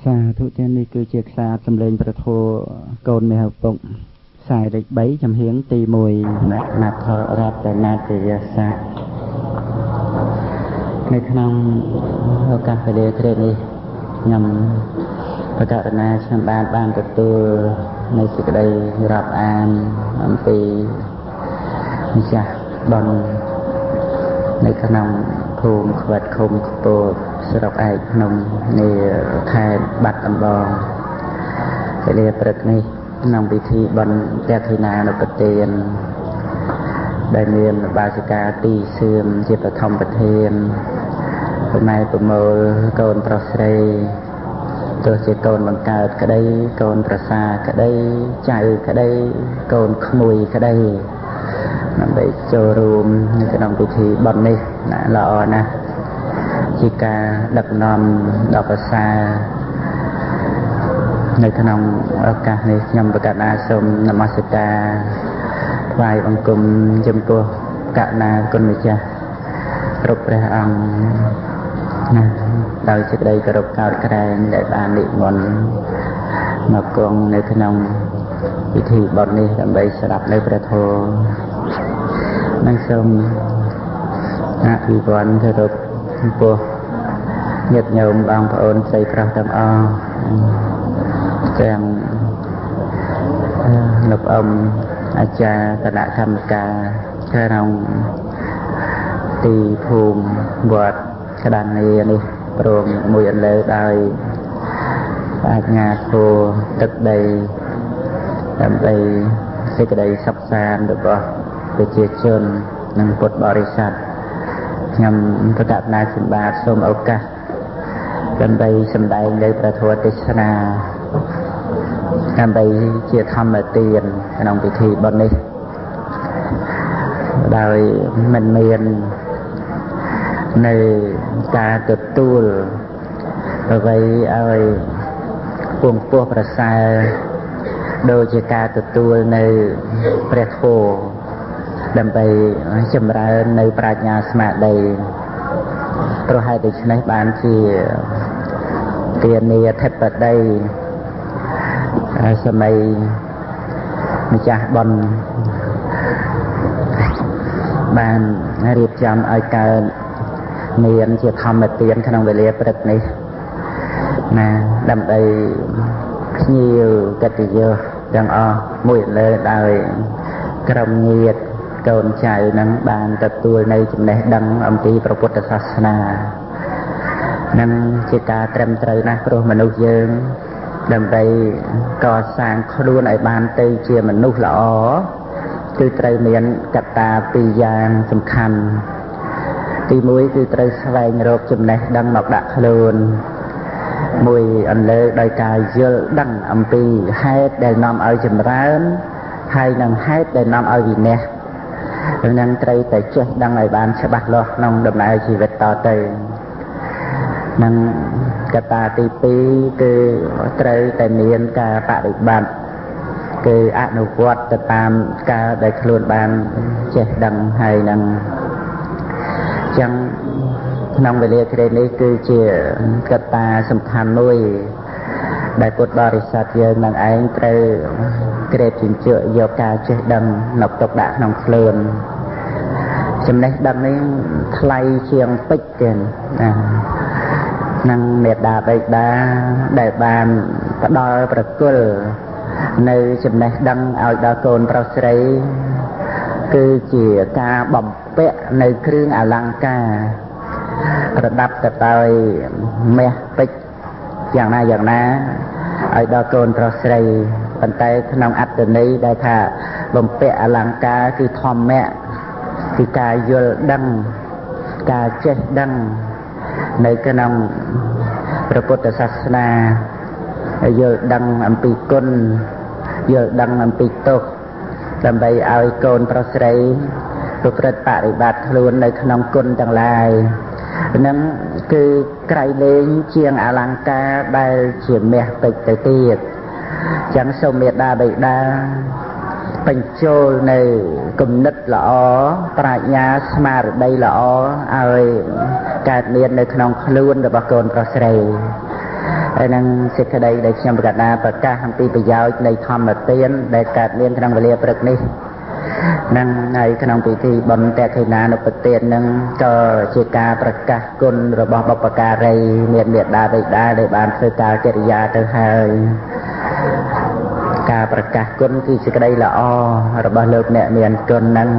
សាធុទាំងនេះគឺជាខ្សែសំឡេងប្រធោកូនមេហពុកខ្សែលេខ3ចំហៀងទី1ណដ្ឋរតនតយសៈនៅក្នុងឱកាសវេលាគ្រានេះខ្ញុំបកករណាខ្ញុំបានទទួលនៅសេចក្តីរាប់អានអំពីម្ចាស់បុណ្យនៅក្នុងភូមិខ្វិតឃុំខ្ពតស្រុកឯកភ្នំនៃខេត្តបាត់ដំបងវេលាព្រឹកនេះក្នុងពិធីបុណ្យទក្ខិណានុប្រទានដែលមានបាសិកាទីសឿមជាបឋមប្រធានប្រម៉ែប្រមូលកូនប្រុសស្រីទោះជាកូនបង្កើតក្តីកូនប្រសាក្តីចៅក្តីកូនក្មួយក្តីដើម្បីចូលរួមនៅក្នុងពិធីបុណ្យនេះណាល្អណាស់ជាការដឹកនាំដល់ប្រសើរនៅក្នុងឱកាសនេះខ្ញុំប្រកាសណាសូមនមស្ការថ្វាយបង្គំចំពោះកណាគុណម្ចាស់គ្រប់ព្រះអង្គណាដោយសេចក្តីគោរពកោតក្រែងដែលបាននិមន្តមកគង់នៅក្នុងពិធីបុណ្យនេះដើម្បីស្ដាប់នៅព្រះធម៌និងសូមអភិវឌ្ឍគោរពចំពោះញាតិញោមបងប្អូនស្រីប្រុសទាំងអស់ទាំងលោកអ៊ំអាចារ្យគណៈកម្មការក្នុងទីភូមិវត្តក្តាំងនេះព្រមមួយអន្លើដោយអាជ្ញាធរទឹកដីដើម្បីសេចក្តីសុខសាន្តរបស់ប្រជាជននិងពុទ្ធបរិស័ទខ្ញុំប្រកាសណាសម្បាទសូមឱកាសដើម្បីសម្ដែងនៅព្រះធម៌ទេសនាដើម្បីជាធម្មទានក្នុងពិធីបុណ្យនេះដោយមិនមាននៅការទទួលអ្វីឲ្យពងពោះប្រសើរដូចជាការទទួលនៅព្រះធម៌ដើម្បីចម្រើននៅប្រាជ្ញាស្មារតីព្រោះហេតុដូច្នេះបានជាទានាធិបតីសម័យម្ចាស់បុណ្យបានរៀបចំឲ្យកើតមានជាធម្មទានក្នុងវេលាព្រឹកនេះណាដើម្បីភ្ញៀវកិត្តិយសទាំងអស់មួយលើដោយក្រុមញាតិកូនចៅនឹងបានទទួលនៅចំណេះដឹងអំពីព្រះពុទ្ធសាសនានឹងជាការត្រឹមត្រូវណាស់ព្រោះមនុស្សយើងដើម្បីកសាងខ្លួនឲ្យបានទៅជាមនុស្សល្អគឺត្រូវមានកត្តាពីរយ៉ាងសំខាន់ទី1គឺត្រូវស្វែងរកចំណេះដឹងមកដាក់ខ្លួនមួយអន្លើដោយការយល់ដឹងអំពីហេតុដែលនាំឲ្យចម្រើនហើយនិងហេតុដែលនាំឲ្យវិន័យនឹងត្រូវតែចេះដឹងឲ្យបានច្បាស់លាស់ក្នុងដំណើរជីវិតតទៅនិងកត្តាទី2គឺត្រូវតែមានការបដិបត្តិគឺអនុវត្តទៅតាមការដែលខ្លួនបានចេះដឹងហើយនឹងចឹងក្នុងវេលាគ្រានេះគឺជាកត្តាសំខាន់មួយដែលពុទ្ធបរិស័ទយើងនឹងឯងត្រូវក្រេបជញ្ជក់យកការចេះដឹងមកទុកដាក់ក្នុងខ្លួនចំណេះដឹងនេះថ្លៃជាងពេជ្រទៀតណានឹងមេដាបិតាដែលបានផ្ដល់ប្រគល់នៅចំណេះដឹងឲ្យដល់កូនប្រុសស្រីគឺជាការបំពាក់នៅគ្រឿងអលង្ការប្រដាប់ទៅដោយមាសពេជ្រយ៉ាងណាយ៉ាងណាឲ្យដល់កូនប្រុសស្រីប៉ុន្តែក្នុងអត្ថន័យដែលថាបំពាក់អលង្ការគឺធម្មៈគឺការយល់ដឹងការចេះដឹងនៅក្នុងព្រះពុទ្ធសាសនាយល់ដឹងអំពីគុណយល់ដឹងអំពីទោសដើម្បីឲ្យកូនប្រុសស្រីប្រព្រឹត្តបរិបត្តិខ្លួននៅក្នុងគុណទាំងឡាយនឹងគឺក្រៃលែងជាងអលង្ការដែលជាមាសពេជ្រទៅទៀតចឹងសូមមេដាបិតាបញ្ចូលនៅគំនិតល្អប្រាជ្ញាស្មារតីល្អឲ្យកើតមាននៅក្នុងខ្លួនរបស់កូនប្រុសស្រី ហើយនឹងសេចក្តីដែលខ្ញុំប្រកាសប្រកាសអំពីប្រយោជន៍នៃធម្មទានដែលកើតមានក្នុងវេលាព្រឹកនេះនឹងហើយក្នុងពិធីបុណ្យតក្ខិណានុបទាននឹងក៏ជាការប្រកាសគុណរបស់បុព្វការីមានមេដាបិតាដែលបានធ្វើការកិរិយាទៅហើយការប្រកាសគុណគឺសេចក្តីល្អរបស់លោកអ្នកមានគុណនឹង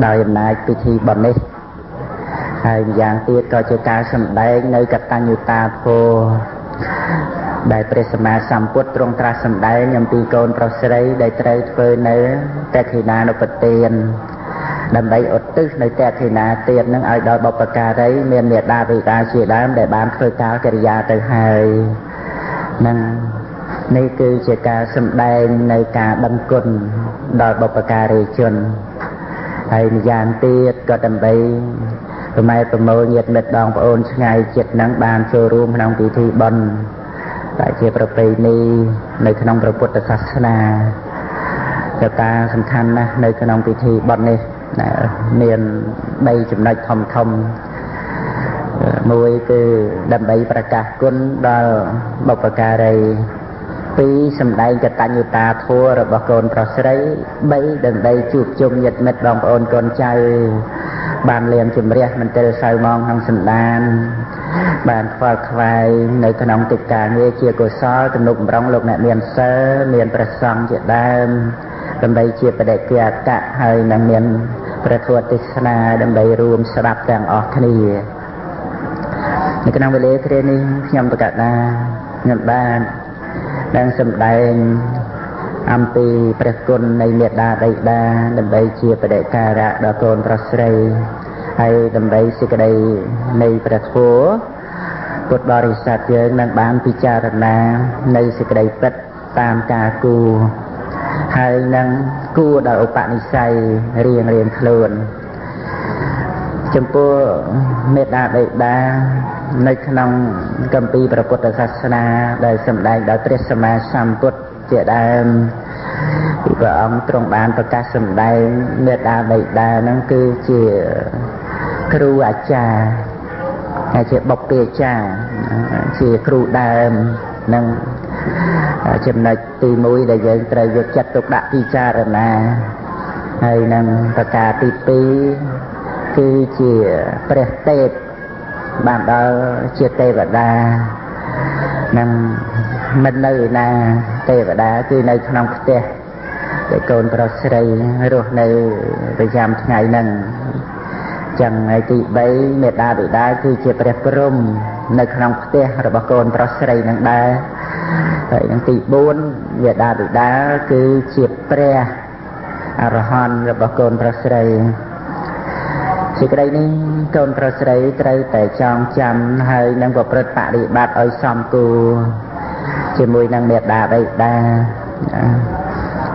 ដោយអំណាចពិធីបុណ្យនេះហើយម្យ៉ាងទៀតក៏ជាការសម្ដែងនៅកតញ្ញូតាធម៌ដែលព្រះសម្មាសម្ពុទ្ធទ្រង់ត្រាស់សម្ដែងអំពីកូនប្រុសស្រីដែលត្រូវធ្វើនៅតក្ខិណានុបទានដើម្បីឧទ្ទិសនៅតក្ខិណាទាននឹងឲ្យដល់បុព្វការីមានមេដាបិតាជាដើមដែលបានធ្វើការកិរិយាទៅហើយនឹងនេះគឺជាការសម្ដែងនៅការដឹងគុណដល់បុព្វការីជនហើយម្យ៉ាងទៀតក៏ដើម្បីប្រម៉ែប្រមូលញាតិមិត្តបងប្អូនឆ្ងាយចិត្តនឹងបានចូលរួមក្នុងពិធីបុណ្យដែលជាប្រពៃណីនៅក្នុងព្រះពុទ្ធសាសនាកត្តាសំខាន់ណាស់នៅក្នុងពិធីបុណ្យនេះមាន3ចំណុចធំធំមួយគឺដើម្បីប្រកាសគុណដល់បុព្វការី2សម្ដែងកតញ្ញូតាធម៌របស់កូនប្រុសស្រី3ដើម្បីជួបជុំញាតិមិត្តបងប្អូនកូនចៅបានលៀងជំរះមន្ទិលសៅម៉ងក្នុងសន្តានបានខ្វល់ខ្វាយនៅក្នុងកិច្ចការងារជាកុសលទំនុកបំរុងលោកអ្នកមានសិលមានព្រះសង្ឃជាដើមដើម្បីជាបដិគាកៈហើយនឹងមានព្រះធម៌ទេសនាដើម្បីរួមស្ដាប់ទាំងអស់គ្នានៅក្នុងវេលាគ្រានេះខ្ញុំប្រកាសថាខ្ញុំបាននឹងសម្ដែងអំពីព្រះគុណនៃមេដាបិតាដើម្បីជាបដិការៈដល់កូនប្រុសស្រីហើយដើម្បីសេចក្តីនៃព្រះធម៌ពុទ្ធបរិស័ទយើងនឹងបានពិចារណានៅសេចក្តីពិតតាមការគួរហើយនឹងគួរដល់ឧបនិស្ស័យរៀងរៀងខ្លួនចំពោះមេដាបិតានៅក្នុងគម្ពីរព្រះពុទ្ធសាសនាដែលសម្ដែងដោយព្រះសម្មាសម្ពុទ្ធជាដើមពីព្រះអង្គទ្រង់បានប្រកាសសម្ដែងមេដាបិតាហ្នឹងគឺជាគ្រូអាចារ្យហើយជាបុព្វាចារ្យជាគ្រូដើមនឹងចំណុចទី1ដែលយើងត្រូវយកចិត្តទុកដាក់ពិចារណាហើយនឹងប្រការទី2គឺជាព្រះទេពបានដល់ជាទេវតានឹងមិននៅឯណាទេវតាគឺនៅក្នុងផ្ទះដែលកូនប្រុសស្រីរស់នៅប្រចាំថ្ងៃហ្នឹងចឹងហើយទី3មេដាបិតាគឺជាព្រះព្រហ្មនៅក្នុងផ្ទះរបស់កូនប្រុសស្រីនឹងដែរហើយនឹងទី4មេដាបិតាគឺជាព្រះអរហន្តរបស់កូនប្រុសស្រីសេចក្តីនេះកូនប្រុសស្រីត្រូវតែចងចាំហើយនឹងប្រព្រឹត្តបរិបត្តិឲ្យសមគួរជាមួយនឹងមេដាបិតា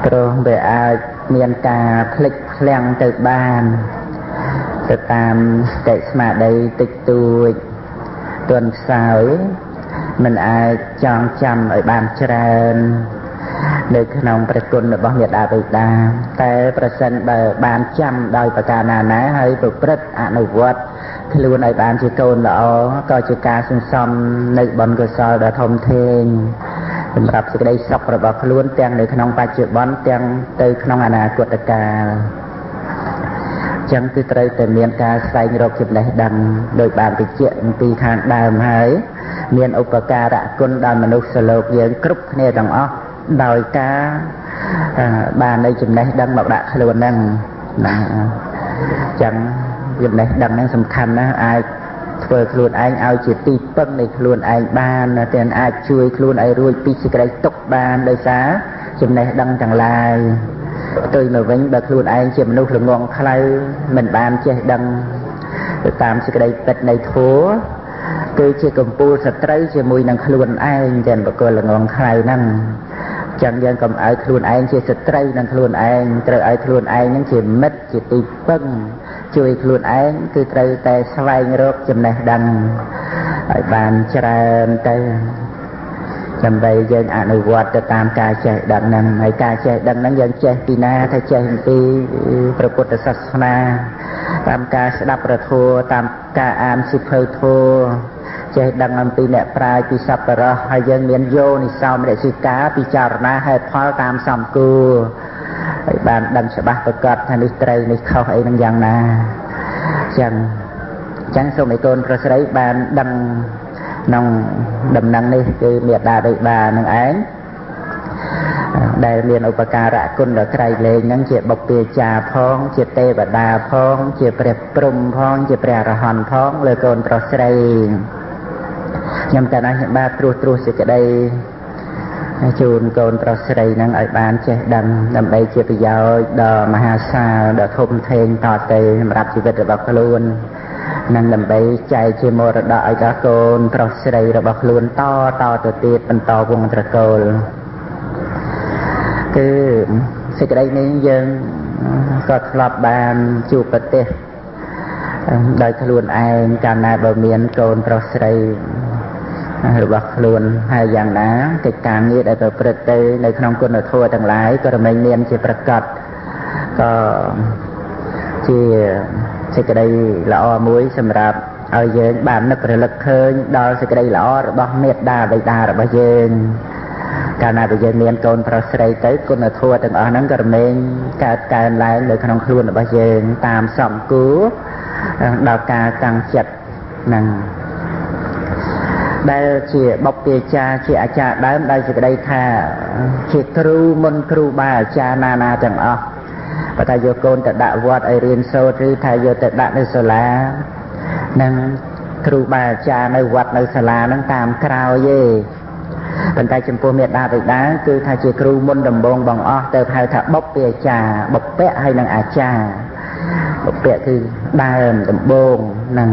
ព្រោះវាអាចមានការភ្លេចភ្លាំងទៅបានទៅតាមតិស្មារតីតិចតួចទន់ខ្សោយមិនអាចចងចាំឲ្យបានច្រើននៅក្នុងព្រះគុណរបស់មេដាបិតាតែប្រសិនបើបានចាំដោយប្រការណាណាហើយប្រព្រឹត្តអនុវត្តខ្លួនឲ្យបានជាកូនល្អក៏ជាការសន្សំនៅបុណ្យកុសលដ៏ធំធេងសម្រាប់សេចក្តីសុខរបស់ខ្លួនទាំងនៅក្នុងបច្ចុប្បន្នទាំងទៅក្នុងអនាគតកាលចឹងគឺត្រូវតែមានការស្វែងរកចំណេះដឹងដោយបានបញ្ជាក់អំពីខាងដើមហើយមានឧបការៈគុណដល់មនុស្សលោកយើងគ្រប់គ្នាទាំងអស់ដោយការបាននៅចំណេះដឹងមកដាក់ខ្លួនហ្នឹងណាចឹងចំណេះដឹងហ្នឹងសំខាន់ណាស់អាចធ្វើខ្លួនឯងឲ្យជាទីពឹងនៃខ្លួនឯងបានទាំងអាចជួយខ្លួនឲ្យរួចពីសេចក្តីទុក្ខបានដោយសារចំណេះដឹងទាំងឡាយផ្ទុយមកវិញបើខ្លួនឯងជាមនុស្សល្ងងខ្លៅមិនបានចេះដឹងទៅតាមសេចក្តីពិតនៃធម៌គឺជាកំពូលសត្រូវជាមួយនឹងខ្លួនឯងទាំងបុគ្គលល្ងងខ្លៅហ្នឹងចឹងយើងកុំឲ្យខ្លួនឯងជាសត្រូវនឹងខ្លួនឯងត្រូវឲ្យខ្លួនឯងនឹងជាមិត្តជាទីពឹងជួយខ្លួនឯងគឺត្រូវតែស្វែងរកចំណេះដឹងឲ្យបានច្រើនទៅដើម្បីយើងអនុវត្តទៅតាមការចេះដឹងហ្នឹងហើយការចេះដឹងហ្នឹងយើងចេះពីណាថាចេះអំពីព្រះពុទ្ធសាសនាតាមការស្ដាប់ព្រះធម៌តាមការអានសៀវភៅធម៌ ចេះដឹងអំពីអ្នកប្រាជ្ញពីសប្បុរសហើយយើងមានយោនិសោមនសិកាពិចារណាហេតុផលតាមសំគួរហើយបានដឹងច្បាស់ប្រកបថានេះត្រូវនេះខុសអីនឹងយ៉ាងណាចឹងសូមឲ្យកូនប្រុសស្រីបានដឹងក្នុងដំណឹងនេះគឺមេដាបិតានឹងឯងដែលមានឧបការៈគុណដ៏ក្រៃលែងហ្នឹងជាបុព្វាចារ្យផងជាទេវតាផងជាព្រះព្រហ្មផងជាព្រះអរហន្តផងលើកូនប្រុសស្រីខ្ញុំកាលណាខ្ញុំបាទត្រួសត្រាសសេចក្តីជូនកូនប្រុសស្រីហ្នឹងឲ្យបានចេះដឹងដើម្បីជាប្រយោជន៍ដ៏មហាសាលដ៏ធំធេងតទៅសម្រាប់ជីវិតរបស់ខ្លួននិងដើម្បីចែកជាមរតកឲ្យដល់កូនប្រុសស្រីរបស់ខ្លួនតទៅទៀតបន្តវង្សត្រកូលគឺសេចក្តីនេះយើងក៏ធ្លាប់បានជួបប្រទេសដោយខ្លួនឯងកាលណាបើមានកូនប្រុសស្រីរបស់ខ្លួនហើយយ៉ាងណាកិច្ចការងារដែលប្រព្រឹត្តទៅនៅក្នុងគុណធម៌ទាំងឡាយក៏រមែងមានជាប្រកបក៏ជាសេចក្តីល្អមួយសម្រាប់ឲ្យយើងបាននឹករលឹកឃើញដល់សេចក្តីល្អរបស់មេត្តាបិតារបស់យើងកាលណាបើយើងមានកូនប្រុសស្រីទៅគុណធម៌ទាំងអស់ហ្នឹងក៏រមែងកើតកើនឡើងនៅក្នុងខ្លួនរបស់យើងតាមសំគួរដល់ការតាំងចិត្តនឹងដែលជាបុព្វាចារ្យជាអាចារ្យដើមដោយសេចក្តីថាជាគ្រូមុនគ្រូបាអាចារ្យណាណាទាំងអស់បើថាយកកូនទៅដាក់វត្តឲ្យរៀនសូត្រឬថាយកទៅដាក់នៅសាលានឹងគ្រូបាអាចារ្យនៅវត្តនៅសាលានឹងតាមក្រោយទេប៉ុន្តែចំពោះមេដាបិតាគឺថាជាគ្រូមុនដំបូងបងអស់ទៅហៅថាបុព្វាចារ្យបុព្វៈហើយនឹងអាចារ្យបុព្វៈគឺដើមដំបូងនឹង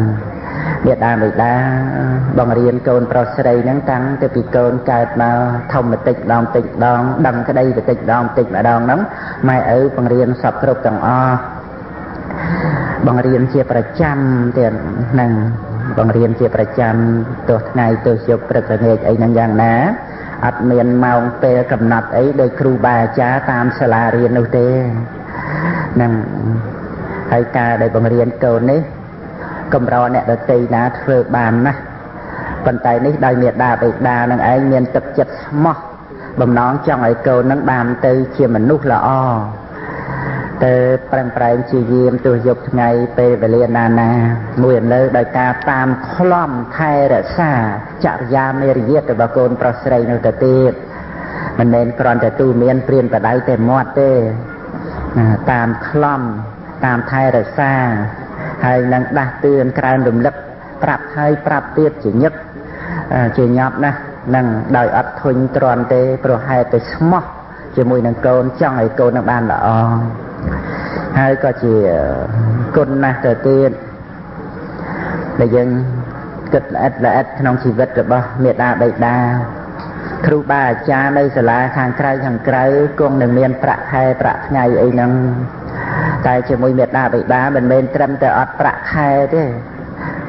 មេដាបិតាបង្រៀនកូនប្រុសស្រីហ្នឹងតាំងតែពីកូនកើតមកធំបន្តិចម្ដងតិចម្ដងដឹងក្តីបន្តិចម្ដងតិចម្ដងហ្នឹងម៉ែឪបង្រៀនសពគ្រប់ទាំងអស់បង្រៀនជាប្រចាំទៀតហ្នឹងបង្រៀនជាប្រចាំទោះថ្ងៃទោះយប់ព្រឹកល្ងាចអីហ្នឹងយ៉ាងណាអត់មានម៉ោងពេលកំណត់អីដោយគ្រូបាអាចារ្យតាមសាលារៀននោះទេហ្នឹងហើយការដែលបង្រៀនកូននេះកម្រអ្នកដទៃណាធ្វើបានណាស់ប៉ុន្តែនេះដោយមេដាបិតានឹងឯងមានទឹកចិត្តស្មោះបំណងចង់ឲ្យកូននឹងបានទៅជាមនុស្សល្អទៅប្រឹងប្រែងជាយាមទោះយប់ថ្ងៃពេលវេលាណាណាមួយអន្លើដោយការតាមខ្លំថែរក្សាចរិយាមេរយាទរបស់កូនប្រុសស្រីនោះទៅទៀតមិនមែនគ្រាន់តែទូមានព្រានបដៅតែមាត់ទេតាមខ្លំតាមថែរក្សាហើយនឹងដាស់តឿនក្រើនរំលឹកប្រាប់ហើយប្រាប់ទៀតជាញឹកជាញាប់ណាស់នឹងដោយអត់ធុញទ្រាន់ទេព្រោះហេតុតែស្មោះជាមួយនឹងកូនចង់ឲ្យកូននឹងបានល្អហើយក៏ជាគុណណាស់ទៅទៀតដែលយើងគិតល្អិតល្អិតក្នុងជីវិតរបស់មេដាបិតាគ្រូបាអាចារ្យនៅសាលាខាងក្រៅគង់នឹងមានប្រាក់ខែប្រាក់ថ្ងៃអីហ្នឹងតែជាមួយមេដាបិតាមិនមែនត្រឹមតែអត់ប្រាក់ខែទេ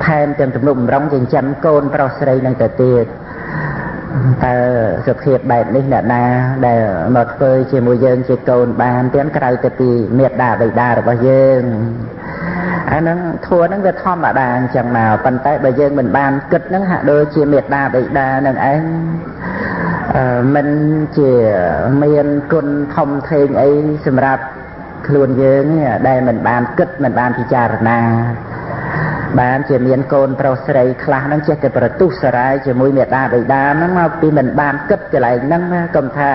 ថែមទាំងទំនុកបំរុងចិញ្ចឹមកូនប្រុសស្រីនឹងទៅទៀតតើសភាពបែបនេះអ្នកណាដែលមកធ្វើជាមួយយើងជាកូនបានទាំងក្រៅទៅពីមេដាបិតារបស់យើងអាហ្នឹងធัวហ្នឹងវាធម្មតាអញ្ចឹងមកប៉ុន្តែបើយើងមិនបានគិតហ្នឹងហាក់ដូចជាមេដាបិតានឹងឯងមិនជាមានគុណធំធេងអីសម្រាប់ខ្លួនយើងដែលមិនបានគិតមិនបានពិចារណាបានជាមានកូនប្រុសស្រីខ្លះហ្នឹងចេះតែប្រទុះសរាយជាមួយមេដាបិតាហ្នឹងមកពីមិនបានគិតកន្លែងហ្នឹងកុំថា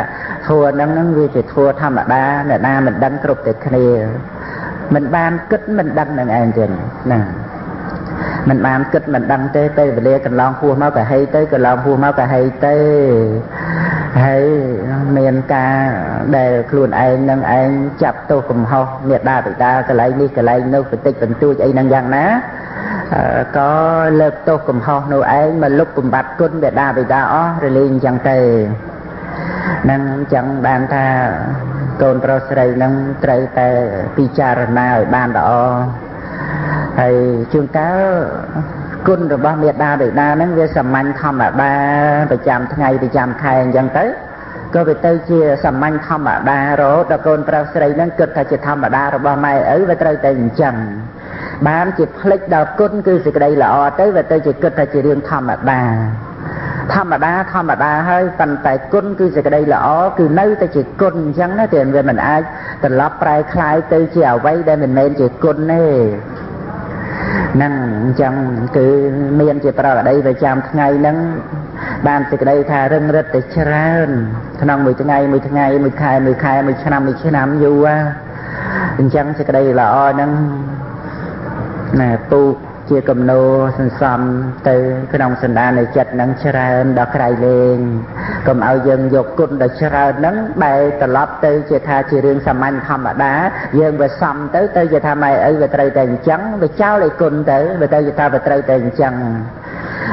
ធัวហ្នឹងវាជាធัวធម្មតាអ្នកណាមិនដឹងគ្រប់តែគ្នាមិនបានគិតមិនដឹងនឹងឯងទៀតណាមិនបានគិតមិនដឹងទេពេលវេលាកន្លងហួសមកក៏ហីទៅកន្លងហួសមកក៏ហីទៅហើយមានការដែលខ្លួនឯងនឹងឯងចាប់ទោសកំហុសមេដាបិតាកន្លែងនេះកន្លែងនោះបន្តិចបន្តួចអីហ្នឹងយ៉ាងណាក៏លើកទោសកំហុសនោះឯងមកលុបបំបត្តិគុណមេដាបិតាអស់រលែងអញ្ចឹងទៅនឹងអញ្ចឹងបានថាកូនប្រុសស្រីនឹងត្រូវតែពិចារណាឲ្យបានល្អហើយជួនកាលគុណរបស់មេដាបិតាហ្នឹងវាសាមញ្ញធម្មតាប្រចាំថ្ងៃប្រចាំខែអញ្ចឹងទៅក៏វាទៅជាសាមញ្ញធម្មតារហូតដល់កូនប្រុសស្រីហ្នឹងគិតថាជាធម្មតារបស់ម៉ែឪវាត្រូវតែអញ្ចឹង បានជាផ្លិចដល់គុណគឺសេចក្តីល្អទៅវាទៅជាគិតថាជារឿងធម្មតាធម្មតាធម្មតាហើយប៉ុន្តែគុណគឺសេចក្តីល្អគឺនៅតែជាគុណអញ្ចឹងណាតែវាមិនអាចត្រឡប់ប្រែក្លាយទៅជាអ្វីដែលមិនមែនជាគុណទេហ្នឹងអញ្ចឹងគឺមានជាប្រក្តីប្រចាំថ្ងៃហ្នឹងបានសេចក្តីថារឹងរិតតែច្រើនក្នុងមួយថ្ងៃមួយថ្ងៃមួយខែមួយខែមួយឆ្នាំមួយឆ្នាំយូរអញ្ចឹងសេចក្តីល្អហ្នឹងណាពូកជាគំនោសន្សំទៅក្នុងសន្តាននៃចិត្តហ្នឹងច្រើនដល់ក្រៃលែងកុំឲ្យយើងយកគុណដល់ច្រើនហ្នឹងបែរត្រឡប់ទៅជាថាជារឿងសាមញ្ញធម្មតាយើងវាសំទៅទៅជាថាម៉ែឪវាត្រូវតែអញ្ចឹងវាចោលឲ្យគុណទៅវាទៅជាថាវាត្រូវតែអញ្ចឹង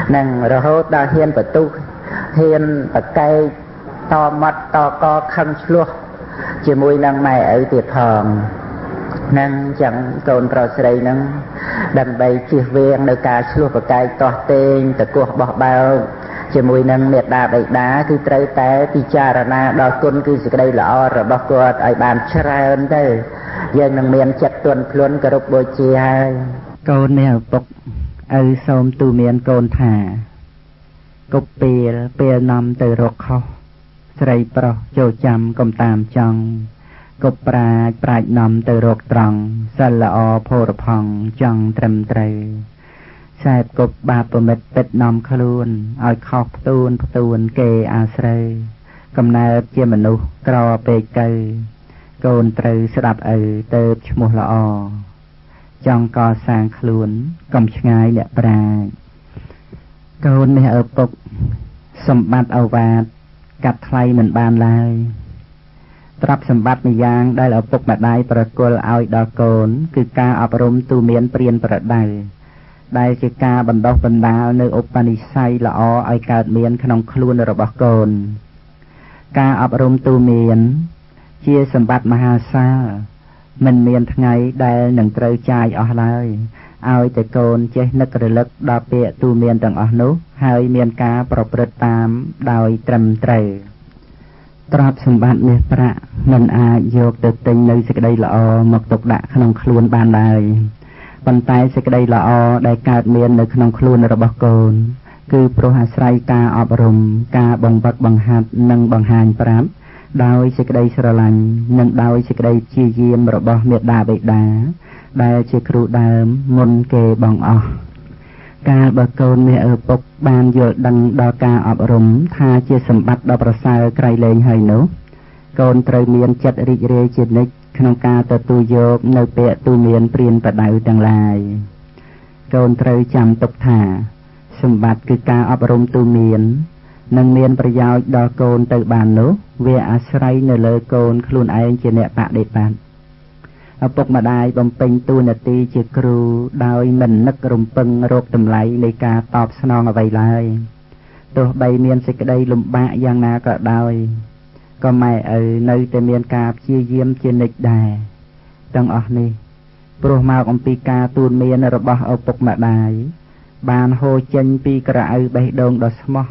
ហ្នឹងរហូតដល់ហ៊ានបន្ទុះហ៊ានប្រកែកតមាត់តកខឹងឆ្លោះជាមួយនឹងម៉ែឪទៀតផងហ្នឹងចឹងកូនប្រុសស្រីហ្នឹងដើម្បីជៀសវាងនៅការឆ្លោះប្រកែកទាស់ទែងតកោះបោះបោកជាមួយនឹងមេត្តាបិតាគឺត្រូវតែពិចារណាដល់គុណគឺសេចក្តីល្អរបស់គាត់ឲ្យបានច្រើនទៅយើងនឹងមានចិត្តទន់ភ្លន់គោរពបូជាហើយកូននេះឪពុកឪសូមទូមានកូនថាគប់ពេលពេលនាំទៅរកខុសស្រីប្រុសចូលចាំកុំតាមចង់គប់ប្រាជ្ញប្រាជ្ញនាំទៅរកត្រង់សិលល្អផូរផង់ចង់ត្រឹមត្រូវសែបគប់បាបមិត្តពិតនាំខ្លួនឲ្យខុសផ្ទួនផ្ទួនគេអាស្រូវកំណើតជាមនុស្សក្រពេកទៅកូនត្រូវស្ដាប់ឪទៅឈ្មោះល្អចង់កសាងខ្លួនកុំឆ្ងាយអ្នកប្រាជ្ញកូននេះឪពុកសម្បត្តិឱវាទកាត់ថ្លៃមិនបានឡើយទ្រព្យសម្បត្តិម្យ៉ាងដែលឪពុកម្ដាយប្រគល់ឲ្យដល់កូនគឺការអប់រំទូមានព្រានប្រដៅដែលជាការបណ្ដុះបណ្ដាលនៅឧបនិស្ស័យល្អឲ្យកើតមានក្នុងខ្លួនរបស់កូនការអប់រំទូមានជាសម្បត្តិមហាសាលមិនមានថ្ងៃដែលនឹងត្រូវចាយអស់ឡើយឲ្យតែកូនចេះនឹករលឹកដល់ពាក្យទូមានទាំងអស់នោះហើយមានការប្រព្រឹត្តតាមដោយត្រឹមត្រូវទ្រព្យសម្បត្តិមាសប្រាក់មិនអាចយកទៅទិញនៅសេចក្តីល្អមកទុកដាក់ក្នុងខ្លួនបានឡើយប៉ុន្តែសេចក្តីល្អដែលកើតមាននៅក្នុងខ្លួនរបស់កូនគឺព្រោះអាស្រ័យការអប់រំការបង្វឹកបង្ហាត់និងបង្ហាញប្រាប់ដោយសេចក្តីស្រឡាញ់និងដោយសេចក្តីព្យាយាមរបស់មេដាបិតាដែលជាគ្រូដើមមុនគេបងអស់កាលបើកូនមាសឪពុកបានយល់ដឹងដល់ការអប់រំថាជាសម្បត្តិដ៏ប្រសើរក្រៃលែងហើយនោះកូនត្រូវមានចិត្តរីករាយជានិច្ចក្នុងការទទួលយកនៅពាក្យទូមានព្រានប្រដៅទាំងឡាយកូនត្រូវចាំទុកថាសម្បត្តិគឺការអប់រំទូមាននឹងមានប្រយោជន៍ដល់កូនទៅបាននោះវាអាស្រ័យនៅលើកូនខ្លួនឯងជាអ្នកបដិបត្តិឪពុកម្ដាយបំពេញតួនាទីជាគ្រូដោយមិននឹករំពឹងរកតម្លៃនៃការតបស្នងអ្វីឡើយទោះបីមានសេចក្តីលំបាកយ៉ាងណាក៏ដោយក៏ម៉ែឪនៅតែមានការព្យាយាមជានិច្ចដែរទាំងអស់នេះព្រោះមកអំពីការទូនមានរបស់ឪពុកម្ដាយបានហូរចេញពីក្រអៅបេះដូងដ៏ស្មោះ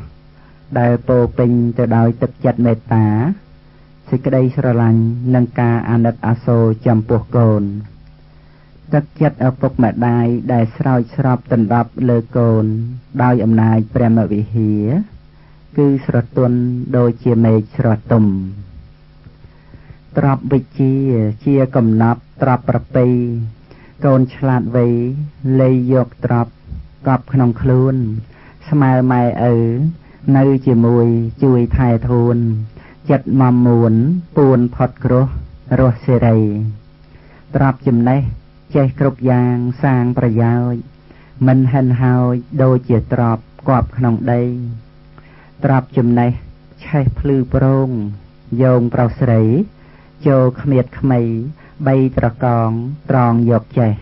ដែលពោពេញទៅដោយទឹកចិត្តមេត្តាសេចក្តីស្រឡាញ់និងការអាណិតអាសូរចំពោះកូនទឹកចិត្តឪពុកម្ដាយដែលស្រោចស្រពដណ្ដប់លើកូនដោយអំណាចព្រះវិហារគឺស្រទន់ដូចជាមេឃស្រទុំទ្រព្យវិជ្ជាជាកំណត់ទ្រព្យប្រពៃកូនឆ្លាតវៃលៃយកទ្រព្យកប់ក្នុងខ្លួនស្មើម៉ែឪនៅជាមួយជួយថែធួនចិត្តមមួនពួនផុតគ្រោះរស់សេរីទ្រព្យចំណេះចេះគ្រប់យ៉ាងសាងប្រយោជន៍មិនហិនហោចដូចជាទ្រព្យគប់ក្នុងដីទ្រព្យចំណេះឆេះភ្លឺប្រងយោងប្រុសស្រីចូលគ្មៀតក្មៃបីត្រកងត្រងយកចេះ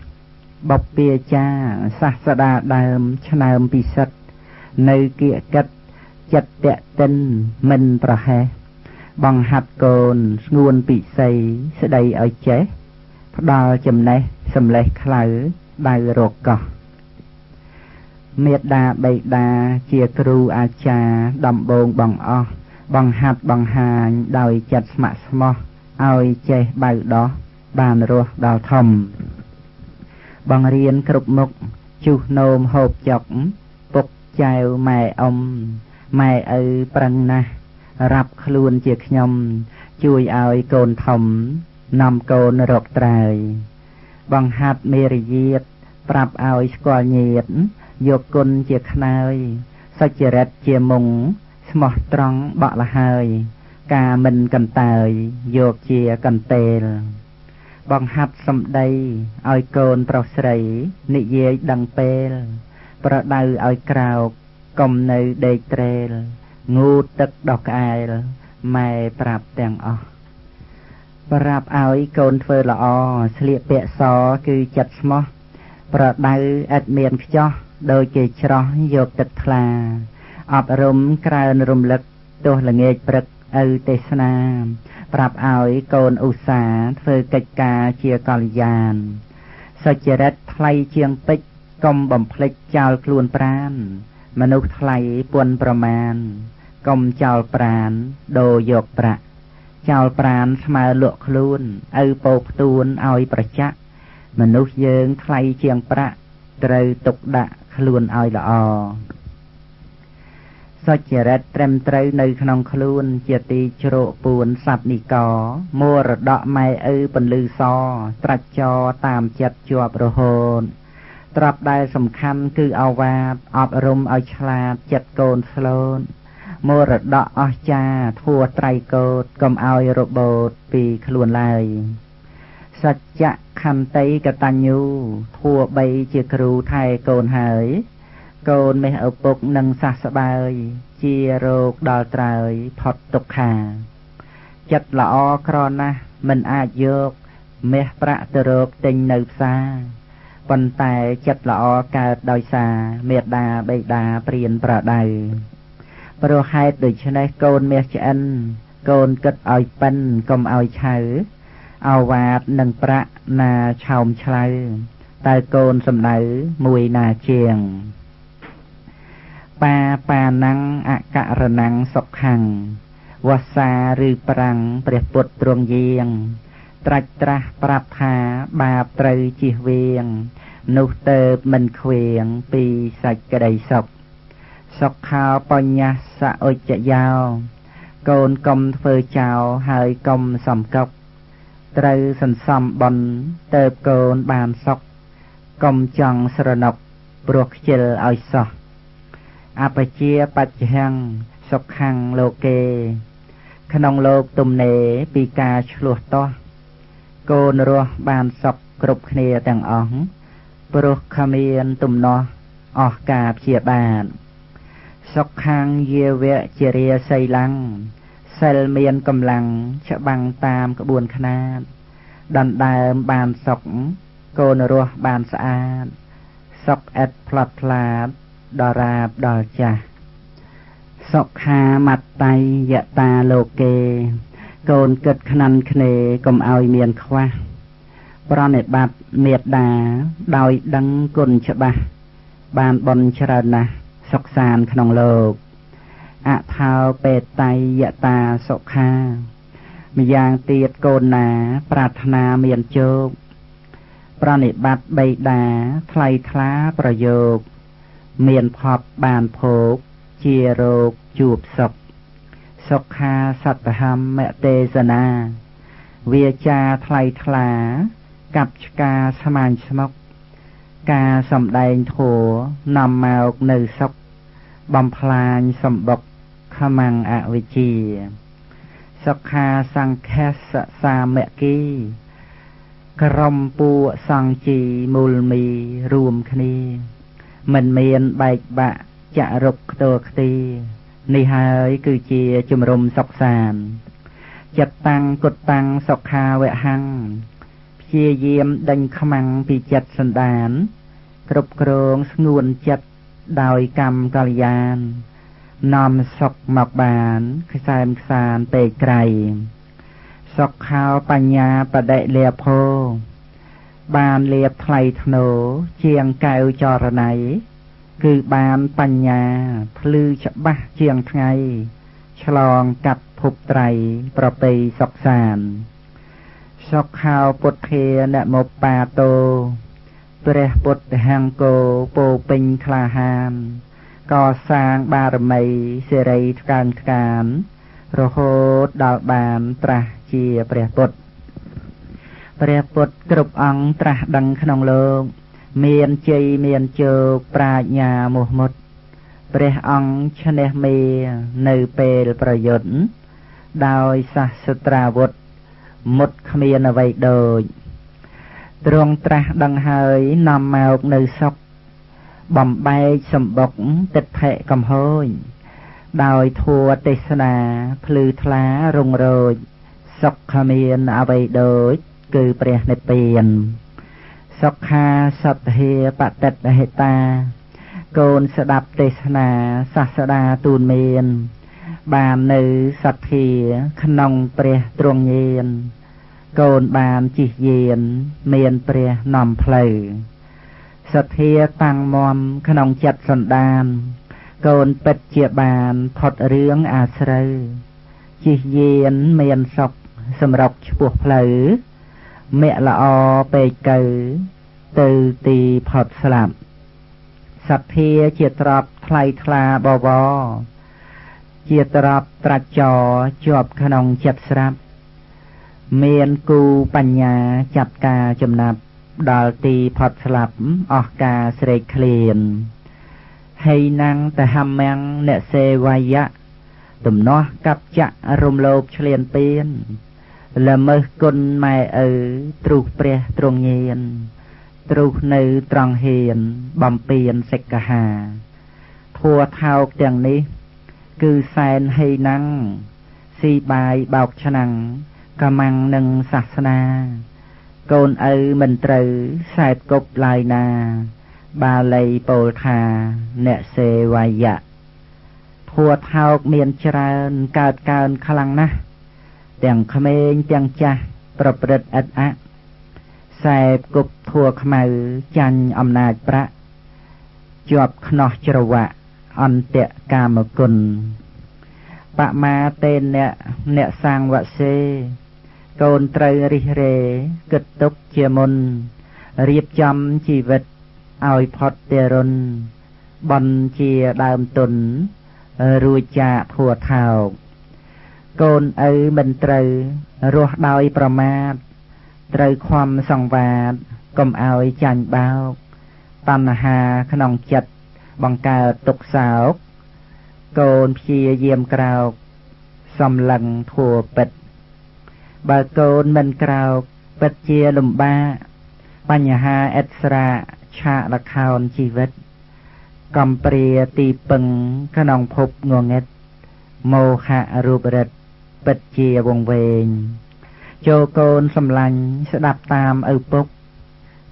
បព្វាចាសាស្តាដើមឆ្នើមពិសិដ្ឋនៅគៀកកិតចិត្តតេតិនមិនប្រហែសបង្ហាត់កូនស្ងួនពិសីស្ដីឲ្យចេះផ្ដល់ចំណេះសម្លេះខ្លៅដៅរកកោះមេដាបិតាជាគ្រូអាចារ្យដំបងបងអស់បង្ហាត់បង្ហាញដោយចិត្តស្ម័គ្រស្មោះឲ្យចេះបៅដោះបានរស់ដល់ធំ បង្រៀនគ្រប់មុខជុះនោមហូបចុកពុកចែវម៉ែអ៊ំម៉ែឪប្រឹងណាស់រាប់ខ្លួនជាខ្ញុំជួយឲ្យកូនធំនាំកូនរកត្រើយបង្ហាត់មេរយាទប្រាប់ឲ្យស្គាល់ញាតយកគុណជាខ្នើយសុចរិតជាមុងស្មោះត្រង់បក់លហើយការមិនកន្តើយយកជាកន្ទេលបង្ហាត់សម្ដីឲ្យកូនប្រុសស្រីនិយាយដឹងពេលប្រដៅឲ្យក្រោកកុំនៅដេកត្រេលងូតទឹកដោះក្អែលម៉ែប្រាប់ទាំងអស់ប្រាប់ឲ្យកូនធ្វើល្អស្លៀកពាក់សគឺចិត្តស្មោះប្រដៅឥតមានខ្ចោះដូចគេច្រោះយកទឹកថ្លាអប់រំក្រើនរំលឹកទោះល្ងាចព្រឹកឪទេសនាប្រាប់ឲ្យកូនឧស្សាហ៍ធ្វើកិច្ចការជាកល្យានសុចរិតថ្លៃជាងពេជ្រកុំបំភ្លេចចោលខ្លួនប្រានមនុស្សថ្លៃពន់ប្រមាណកុំចោលប្រានដូរយកប្រាក់ចោលប្រានស្មើលក់ខ្លួនឪពោផ្ទួនឲ្យប្រចាក់មនុស្សយើងថ្លៃជាងប្រាក់ត្រូវទុកដាក់ខ្លួនឲ្យល្អសុចរិតត្រឹមត្រូវនៅក្នុងខ្លួនជាទីជ្រកពួនសត្វនិកមរតកម៉ែឪពន្លឺសត្រាច់ចរតាមចិត្តជាប់រហូតត្រាប់ដែលសំខាន់គឺអវាទអប់រំឲ្យឆ្លាតចិត្តកូនស្លូតមរតកអស្ចារ្យធัวត្រៃកោតកុំឲ្យរបូតពីខ្លួនឡើយសច្ចៈខន្តីកតញ្ញូធัวបីជាគ្រូថែកូនហើយកូនមេះឪពុកនឹងសះស្បើយជារោគដល់ត្រើយផុតទុក្ខាចិត្តល្អក្រណាស់មិនអាចយកមាសប្រាក់ទៅរកទិញនៅផ្សារប៉ុន្តែចិត្តល្អកើតដោយសារមេដាបិតាព្រានប្រដៅព្រោះហេតុដូច្នេះកូនមាសឆ្អិនកូនគិតឲ្យប៉ិនកុំឲ្យឆៅអវាទនឹងប្រាក់ណាឆោមឆ្លៅតើកូនសំដៅមួយណាជាងបាបាណੰអករណੰសុខੰវស្សាឬប្រាំងព្រះពុទ្ធទ្រង់យាងត្រាច់ត្រាស់ប្រាប់ថាបាបត្រូវជៀសវាងនោះទៅមិនខ្វៀងពីសេចក្តីសុខសុខោបញ្ញសអុចយោកូនកុំធ្វើចោលហើយកុំសំកុកត្រូវសន្សំបុណ្យទៅកូនបានសុខកុំចង់ស្រណុកព្រោះខ្ជិលឲ្យសោះអបជាបច្ចហੰសុខੰលោកេក្នុងលោកទំនេរពីការឆ្លោះទាស់កូនរស់បានសុខគ្រប់គ្នាទាំងអស់ព្រោះគ្មានទំនាស់អស់ការព្យាបាទសុខੰយាវៈជារាសីលੰសិលមានកម្លាំងច្បាំងតាមក្បួនខ្នាតដណ្ដើមបានសុខកូនរស់បានស្អាតសុខឥតផ្លាត់ផ្លាតដល់រាបដល់ចាស់សុខាមត្តៃយតាលោកេកូនគិតខ្នាន់ខ្នេកុំឲ្យមានខ្វះប្រណិបត្តិមេត្តាដោយដឹងគុណច្បាស់បានបុណ្យច្រើនណាស់សុខសាន្តក្នុងលោកអថោបេតៃយតាសុខាម្យ៉ាងទៀតកូនណាប្រាថ្នាមានជោគប្រណិបត្តិបិតាថ្លៃថ្លាប្រយោគមានភពបានភោគជារោគជួបសុខសុខាសត្តហមទេសនាវាចាថ្លៃថ្លាកាប់ឆ្កាស្មាញស្មុកការសំដែងធัวនាំមកនៅសុខបំផ្លាញសម្បុកខ្មាំងអវិជ្ជាសុខាសង្ឃសសាមគ្គីក្រុមពួកសង្ជីមូលមីរួមគ្នាមិនមានបែកបាក់ចរុកខ្ទរខ្ទីនេះហើយគឺជាជំរំសុខសាន្តចិត្តតាំងគុតតាំងសុខាវហੰព្យាយាមដេញខ្មាំងពីចិត្តសន្តានគ្រប់គ្រងស្ងួនចិត្តដោយកម្មកល្យាននាំសុខមកបានខ្សែមខ្សានពេកក្រៃសុខោបញ្ញាបដិលាភោបានលៀបថ្លៃធ្នូជាងកែវចរណៃគឺបានបញ្ញាភ្លឺច្បាស់ជាងថ្ងៃឆ្លងកាត់ភពត្រៃប្រពៃសុខសានសុខោពុទ្ធានមោបាតោ ព្រះពុទ្ធហង្គោពោពេញក្លាហានកសាងបារមីសិរីថ្កើងថ្កានរហូតដល់បានត្រាស់ជាព្រះពុទ្ធព្រះពុទ្ធគ្រប់អង្គត្រាស់ដឹងក្នុងលោកមានជ័យមានជោគប្រាជ្ញាមោះមុតព្រះអង្គឈ្នះមេនៅពេលប្រយុទ្ធដោយសាស្ត្រាវុធមុតគ្មានអ្វីដូចទ្រង់ត្រាស់ដឹងហើយនាំមកនៅសុខបំបែកសម្បុកទិដ្ឋិកំហូចដោយធัวទេសនាភ្លឺថ្លារុងរោចសុខគ្មានអ្វីដូចគឺព្រះនិព្វានសុខាសទ្ធាបតិតហេតាកូនស្ដាប់ទេសនាសាស្តាទូនមានបាននៅសទ្ធាក្នុងព្រះទ្រង់ញាណកូនបានជិះយានមានព្រះនាំផ្លូវសទ្ធាតាំងមមក្នុងចិត្តសន្តានកូនពិតជាបានផុតរឿងអាស្រូវជិះយានមានសុខសម្រុកឆ្ពោះផ្លូវមគ្គល្អពេកកៅទៅទីផុតស្លាប់សទ្ធាជាទ្រព្យថ្លៃថ្លាបវរជាទ្រព្យត្រាច់ចរជាប់ក្នុងចិត្តស្រាប់មានគូបញ្ញាចាត់ការចំណាប់ដល់ទីផុតស្លាប់អស់ការស្រេកឃ្លានហៃណាំងតហមំអ្នកសេវយៈទំនាស់កັບចៈរំលោភឆ្លៀនពៀនល្មើសគុណម៉ែឪទ្រុះព្រះទ្រង់ញានទ្រុះនៅត្រង់ហ៊ានបំពេញសិក្ខាធัวថោកទាំងនេះគឺសែនហៃណាំងស៊ីបាយបោកឆ្នាំងកម្មាំងនឹងសាសនាកូនឪមិនត្រូវសែបគប់ឡើយណាបាលីពោលថាអ្នកសេវយៈធัวថោកមានច្រើនកើតកើនខ្លាំងណាស់ទាំងក្មេងទាំងចាស់ប្រព្រឹត្តឥតអៈសែបគប់ធัวខ្មៅចាញ់អំណាចប្រាក់ជាប់ខ្នោះច្រវាក់អន្តកាមគុណបមាតេនៈអ្នកសាងវសេកូនត្រូវរិះរេគិតទុកជាមុនរៀបចំជីវិតឲ្យផុតទរុនបន់ជាដើមទុនរួចចាកធัวថោកកូនឪមិនត្រូវរស់ដោយប្រមាទត្រូវខំសង្វាតកុំឲ្យចាញ់បោកតណ្ហាក្នុងចិត្តបង្កើតទុក្ខសោកកូនព្យាយាមក្រោកសំឡឹងធัวពិតបើកូនមិនក្រោកពិតជាលំបាកបញ្ហាអិស្រាឆាកល្ខោនជីវិតកំព្រាទីពឹងក្នុងភពងងឹតមោហៈរូបរិទ្ធពិតជាវង្វេងចូលកូនសំឡាញ់ស្ដាប់តាមឪពុក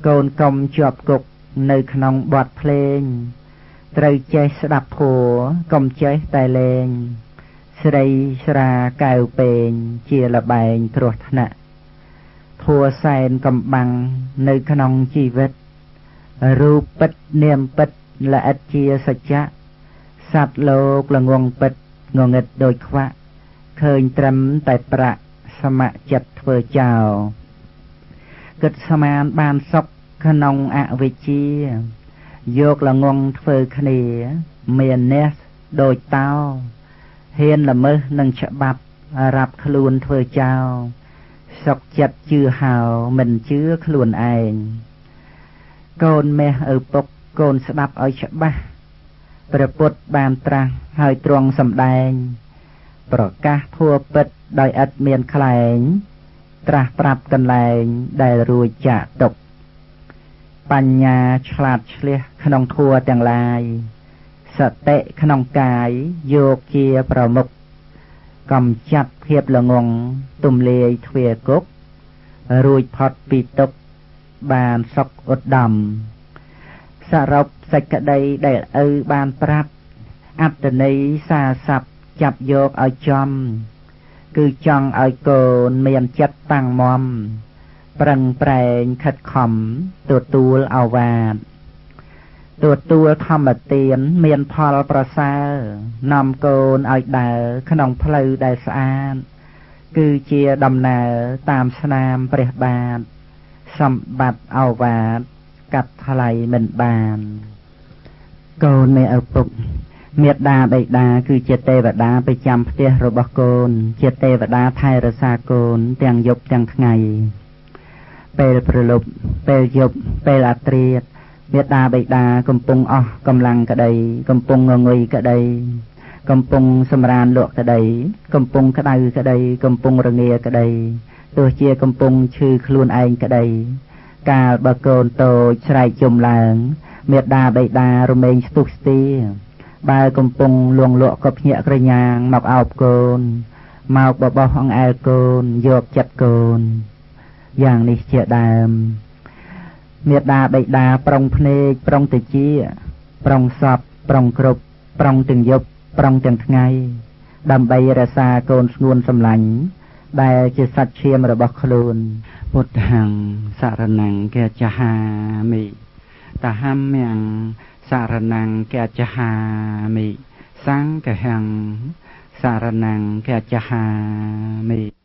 កូនកុំជាប់គុកនៅក្នុងបទភ្លេងត្រូវចេះស្ដាប់ធម៌កុំចេះតែលេងស្រីស្រាកែវពេងជាលបែងគ្រោះថ្នាក់ធัวសែនកំបាំងនៅក្នុងជីវិតរូបពិតនាមពិតល្អិតជាសច្ចៈសត្វលោកល្ងងពិតងងឹតដូចខ្វាក់ឃើញត្រឹមតែប្រាក់សមចិត្តធ្វើចោលគិតស្មានបានសុខក្នុងអវិជ្ជាយកល្ងងធ្វើគ្នាមានអ្នកដូចតោហ៊ានល្មើសនឹងច្បាប់រាប់ខ្លួនធ្វើចោលសុខចិត្តជឿហៅមិនជឿខ្លួនឯងកូនមាសឪពុកកូនស្ដាប់ឲ្យច្បាស់ព្រះពុទ្ធបានត្រាស់ហើយទ្រង់សម្ដែងប្រកាសធัวពិតដោយឥតមានក្លែងត្រាស់ប្រាប់កន្លែងដែលរួចចាកទុកបញ្ញាឆ្លាតឆ្លៀសក្នុងធัวទាំងឡាយសតិក្នុងកាយយកជាប្រមុខកំចាត់ភាពល្ងងទំលាយទ្វាគុករួចផុតពីទុក្ខបានសុខឧត្តមសរុបសេចក្តីដែលឪបានប្រាប់អត្តន័យសាស័ព្ទចាប់យកឲ្យចំគឺចង់ឲ្យកូនមានចិត្តតាំងមមប្រឹងប្រែងខិតខំទទួលឱវាទទទួលធម្មទានមានផលប្រសើរនាំកូនឲ្យដើរក្នុងផ្លូវដែលស្អាតគឺជាដំណើរតាមស្នាមព្រះបាទសម្បត្តិឱវាទ កាត់ថ្លៃមិនបាន កូននៃឪពុកមេដាបិតាគឺជាទេវតាប្រចាំផ្ទះរបស់កូន ជាទេវតាថែរក្សាកូនទាំងយប់ទាំងថ្ងៃ ពេលព្រលប់ ពេលយប់ ពេលអាត្រាត មេដាបិតាកំពុងអស់កម្លាំងក្តី កំពុងងងុយក្តី កំពុងសម្រានលក់ក្តី កំពុងក្តៅក្តី កំពុងរងាក្តី ទោះជាកំពុងឈឺខ្លួនឯងក្តី កាលបើកូនតូចស្រែកជុំឡើង មេដាបិតារមែងស្ទុះស្ទា បើកំពុងលួងលក់ក៏ភ្ញាក់ក្រញាងមកអោបកូន មកបបោះអង្អែលកូន យកចិត្តកូនយ៉ាងនេះជាដើម។ មេដាបិតាប្រុងភ្នែក ប្រុងតិច ប្រុងសព ប្រុងគ្រប់ ប្រុងទាំងយប់ ប្រុងទាំងថ្ងៃ ដើម្បីរក្សាកូនស្ងួនសម្លាញ់ដែលជាសាច់ឈាមរបស់ខ្លួន។ ពុទ្ធាំសរណង្គាចហាមិ តហមំសរណង្គាចហាមិ សង្ឃហੰសរណង្គាចហាមិ។